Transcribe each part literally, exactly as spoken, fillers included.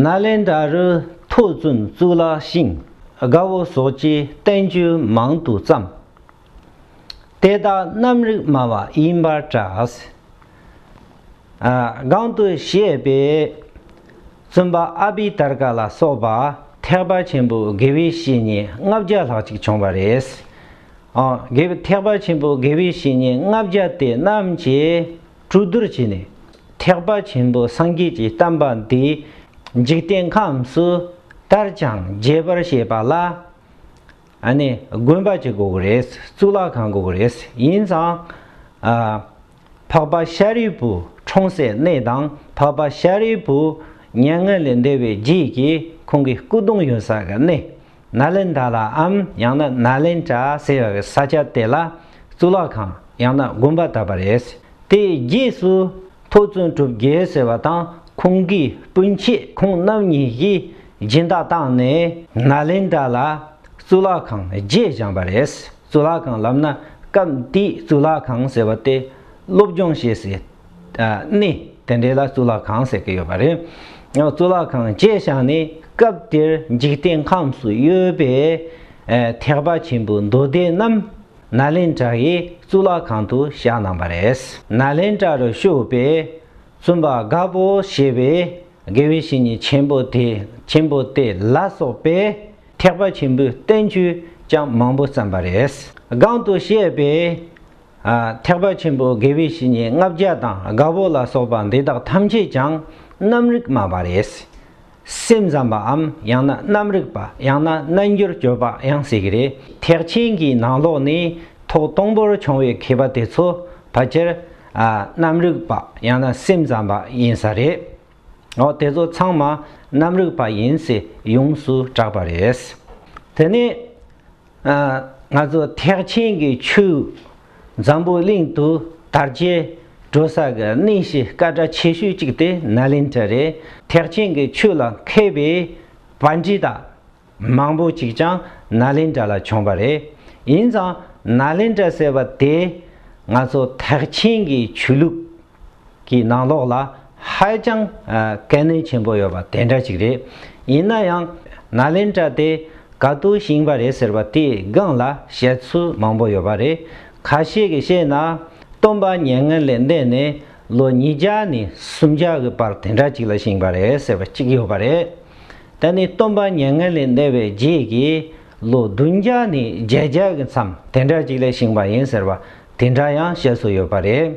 ནཱ་ལེནྡྲ་རུ་ཐོས་བཙུན་གཙུག་ལག་ཤིང་། དགའ་བོ་སོགས་ཀྱི་བསྟན་བཅོས་མང་དུ་བརྩམས། དེ་དག་རྣམ་རིག་སྨྲ་བ་ཡིན་པར་གྲགས། ཨ། གོང་དུ་བཤད་པའི་བཙུན་པ་ཨ་བྷི་དར་ཀ་ལ་སོགས་པ་ཐེག་པ་ཆེན་པོའི་དགེ་བའི་བཤེས་གཉེན་ལྔ་བརྒྱ་ལྷག་ཅིག་བྱུང་བ་རེད། ཨ། དགེ་བའི་ཐེག་པ་ཆེན་པོའི་དགེ་བའི་བཤེས་གཉེན་ལྔ་བརྒྱ་དེ་རྣམས་ཀྱིས་གྲོས་བསྡུར་བྱས་ནས། ཐེག་པ་ཆེན་པོའི་སངས་རྒྱས་ཀྱི་བསྟན་པ་འདི་འཇིག་རྟེན་ཁམས་སུ་དར་ཞིང་རྒྱས་པར་བྱེད་པ་ལ། ཨ་ནི་དགོན་པ་ཅིག་དགོས་ཀྱི་རེད། གཙུག་ལག་ཁང་དགོས་ཀྱི་རེད། ཡིན་ཙང་། ཨ། འཕགས་པ་ཤཱ་རིའི་བུ་འཁྲུངས་སའི་གནས་དང་། འཕགས་པ་ཤཱ་རིའི་བུ་མྱ་ངན་ལས་འདས་པའི་རྗེས་ཀྱི་ཁོང་གི་སྐུ་གདུང་ཡོད་ས་གི་གནས། ནཱ་ལེནྡྲ་ལའམ་ཡང་ན་ནཱ་ལེནྡྲ་ཟེར་བའི་ས་ཆ་དེ་ལ་གཙུག་ལག་ཁང་ཡང་ན་དགོན་པ་བཏབ་པ་རེད། དེའི་རྗེས་སུ་ཐོས་བཙུན་གྲུབ་རྒྱལ་ཟེར་བ་དང་ཁོང་གི་སྤུན་མཆེད་ཁོང་རྣམ་གཉིས་ཀྱིས་སྦྱིན་བདག་བཏང་ནས་ནཱ་ལེནྡྲ་ལ་གཙུག་ལག་ཁང་བརྒྱད་བཞེངས་པ་རེད། གཙུག་ལག་ཁང་ལབ་ན་སྐབས་དེའི་གཙུག་ལག་ཁང་ཟེར་བ་དེ་སློབ་སྦྱོང་བྱེད་སའི་གནས་དེ་འདྲ་ལ་གཙུག་ལག་ཁང་ཟེར་གྱི་ཡོད་པ་རེད། ཡང་གཙུག་ལག་ཁང་བཅས་བཞག་ནས་སྐབས་དེར་འཇིག་རྟེན་ཁམས་སུ་ཡོད་པའི་ཨ་ཐེག་པ་ཆེན་པོའི་མདོ་སྡེ་རྣམས་ནཱ་ལེནྡྲ་ཡི་གཙུག་ལག་ཁང་དུ་བཞག་གནང་བ་རེད། ནཱ་ལེནྡྲ་རུ་བཞུགས་པའི་བཙུན་པ་དགའ་བོ་ཞེས་པའི་དགེ་བའི་བཤེས་གཉེན་ཆེན་པོ་དེ་ཆེན་པོ་དེ་ལ་སོགས་པས་ཐེག་པ་ཆེན་པོའི་བསྟན་བཅོས་ཀྱང་མང་པོ་བརྩམས་པ་རེད། གོང་དུ་བཤད་པའི་ཨ་ཐེག་པ་ཆེན་པོའི་དགེ་བའི་བཤེས་གཉེན་ལྔ་བརྒྱ་དང་དགའ་བོ་ལ་སོགས་པ་འདི་དག་ཐམས་ཅད་ཀྱང་རྣམ་རིག་སྨྲ་བ་རེད། སེམས་ཙམ་པའམ་ཡང་ན་རྣམ་རིག་པ་ཡང་ན་རྣལ་འབྱོར་སྤྱོད་པ་ཡང་ཟེར་གྱི་རེད། ཐེག་ཆེན་གྱི་ནང་ལོགས་ནས་ཐོག་དང་པོར་བྱུང་བའི་མཁས་པ་དེ་ཚོ་ཕལ་ཆེར་ཨ་རྣམ་རིག་པ་ཡང་ན་སེམས་ཙམ་པ་ཡིན་ས་རེད། འོ་དེ་ཚོ་ཚང་མ་རྣམ་རིག་པ་ཡིན་ཟེར་ཡོངས་སུ་གྲགས་པ་རེད། དེ་ནས་ཨ་ང་ཚོ་ཐེག་ཆེན་གྱི་ཆོས་འཛམ་བུ་གླིང་དུ་དར་རྒྱས་འགྲོ་ས་གི་གནས་གཞི་སྐད་གྲགས་ཆེ་ཤོས་གཅིག་དེ་ནཱ་ལེནྡྲ་རེད། ཐེག་ཆེན་གྱི་ཆོས་ལ་མཁས་པའི་པཎྜི་ཏ་མང་པོ་ཅིག་ཀྱང་ནཱ་ལེནྡྲ་ལ་བྱུང་བ་རེད། ཡིན་ཙང་ནཱ་ལེནྡྲ་ཟེར་བ་དེ་ང་ཚོ་ཐེག་ཆེན་གྱི་ཆོས་ལུགས་ཀྱི་ནང་ལོགས་ལ་ཧ་ཅང་ཨ་གལ་གནད་ཆེན་པོ་ཡོད་པ་དེ་འདྲ་ཅིག་རེད། ཡིན་ན་ཡང་ནཱ་ལེནྡྲ་དེ་ག་དུས་བཞེངས་པ་རེད་ཟེར་བ་དེའི་སྒང་ལ་བཤད་ཚུལ་མང་པོ་ཡོད་པ་རེད། ཁ་ཤས་ཀྱིས་བཤད་ན་སྟོན་པ་མྱ་ངན་ལས་འདས་ནས་ལོ་ཉིས་བརྒྱ་ནས་སུམ་བརྒྱ་གི་བར་དེ་འདྲ་ཅིག་ལ་བཞེངས་པ་རེད་ཟེར་བ་གཅིག་ཡོད་པ་རེད། ད་ནི་སྟོན་པ་མྱ་ངན་ལས་འདས་པའི་རྗེས་ཀྱི་ལོ་བདུན་བརྒྱ་ནས་བརྒྱད་བརྒྱ་གི་མཚམས་དེ་འདྲ་ཅིག་ལ་བཞེངས་པ་ཡིན་ཟེར་བ་དེ་འདྲ་ཡང་བཤད་སྲོལ་ཡོད་པ་རེད།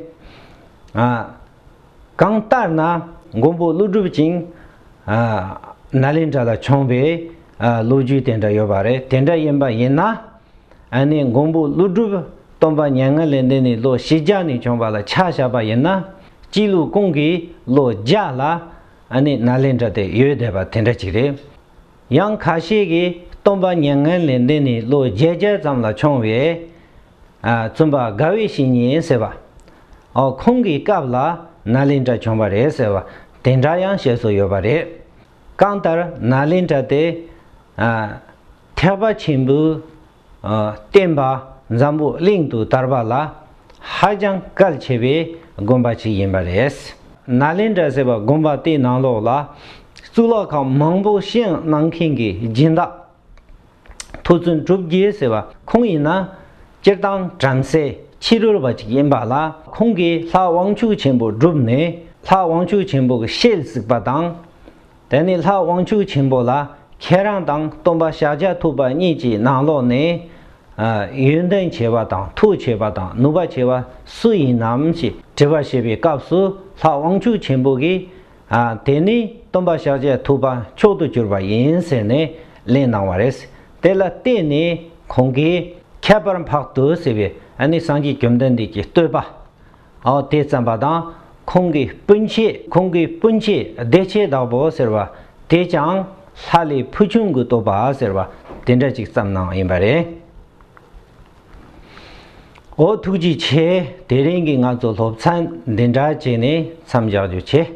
ཨ། གང་ལྟར་ན་མགོན་པོ་ཀླུ་སྒྲུབ་ཀྱིས་ཨ་ནཱ་ལེནྡྲ་ལ་བྱུང་བའི་ཨ་ལོ་རྒྱུས་དེ་འདྲ་ཡོད་པ་རེད། དེ་འདྲ་ཡིན་པ་ཡིན་ན། ཨ་ནི་མགོན་པོ་ཀླུ་སྒྲུབ་སྟོན་པ་མྱ་ངན་ལས་འདས་ནས་ལོ་བཞི་བརྒྱ་ནས་བྱུང་བ་ལ་ཆ་བཞག་པ་ཡིན་ན། སྤྱི་ལོ་གོང་གི་ལོ་བརྒྱ་ལ་ཨ་ནི་ནཱ་ལེནྡྲ་དེ་ཡོད་བསྡད་པ་དེ་འདྲ་ཅིག་རེད། ཡང་ཁ་ཤས་ཀྱིས་སྟོན་པ་མྱ་ངན་ལས་འདས་ནས་ལོ་བརྒྱད་བརྒྱ་ཙམ་ལ་བྱུང་བའི་ཨ་བཙུན་པ་དགའ་བའི་བཤེས་གཉེན་ཟེར་བ། ཨོ་ཁོང་གི་སྐབས་ལ་ནཱ་ལེནྡྲ་བྱུང་བ་རེད་ཟེར་བ་དེ་འདྲ་ཡང་བཤད་སྲོལ་ཡོད་པ་རེད། གང་ལྟར་ནཱ་ལེནྡྲ་དེ་ཨ་ཐེག་པ་ཆེན་པོའི་ཨ་བསྟན་པ་འཛམ་བུ་གླིང་དུ་དར་བ་ལ་ཧ་ཅང་གལ་ཆེ་བའི་དགོན་པ་ཞིག་ཡིན་པ་རེད། ནཱ་ལེནྡྲ་ཟེར་བ་དགོན་པ་དེའི་ནང་ལོགས་ལ་གཙུག་ལག་ཁང་མང་པོ་བཞེངས་གནང་མཁན་གྱི་སྦྱིན་བདག་ཐོས་བཙུན་གྲུབ་རྒྱལ་ཟེར་བ་ཁོང་ཡིན་ན་སྤྱིར་བཏང་བྲམ་ཟེ་ཕྱི་རོལ་པ་ཅིག་ཡིན་པ་ལ། ཁོང་གིས་ལྷ་དབང་ཕྱུག་ཆེན་པོ་བསྒྲུབས་ནས་ལྷ་དབང་ཕྱུག་ཆེན་པོ་གི་ཞལ་གཟིགས་པ་དང་། དེ་ནས་ལྷ་དབང་ཕྱུག་ཆེན་པོ་ལ་ཁྱེད་རང་དང་སྟོན་པ་ཤཱཀྱ་ཐུབ་པ་གཉིས་ཀྱི་ནང་ལོགས་ནས་ཨ་ཡོན་ཏན་ཆེ་བ་དང་མཐུ་ཆེ་བ་དང་ནུས་པ་ཆེ་བ་སུ་ཡིན་ནམ་ཞེས་དྲི་བ་བྱེད་པའི་སྐབས་སུ་ལྷ་དབང་ཕྱུག་ཆེན་པོ་གིས་ཨ་དེ་ནི་སྟོན་པ་ཤཱཀྱ་ཐུབ་པ་མཆོག་ཏུ་གྱུར་པ་ཡིན་ཟེར་ནས་ལན་གནང་བ་རེད། དེ་ལ་བརྟེན་ནས་ཁོང་གིས་ཁྱད་པར་འཕགས་བསྟོད་ཟེར་བའི་ཨ་ནི་སངས་རྒྱས་བཅོམ་ལྡན་འདས་ཀྱི་བསྟོད་པ། ཨོ་དེ་བརྩམས་པ་དང་ཁོང་གི་སྤུན་མཆེད་ཁོང་གི་སྤུན་མཆེད་བདེ་མཆོག་བདག་པོ་ཟེར་བ་དེས་ཀྱང་ལྷ་ལས་ཕུལ་བྱུང་གི་བསྟོད་པ་ཟེར་བ་དེ་འདྲ་ཅིག་བརྩམས་གནང་ཡིན་པ་རེད། ཨོ་ཐུགས་རྗེ་ཆེ། དེ་རིང་གི་ང་ཚོ་སློབ་ཚན་འདི་འདྲ་བྱས་ནས་མཚམས་བཞག་རྒྱུ་བྱས།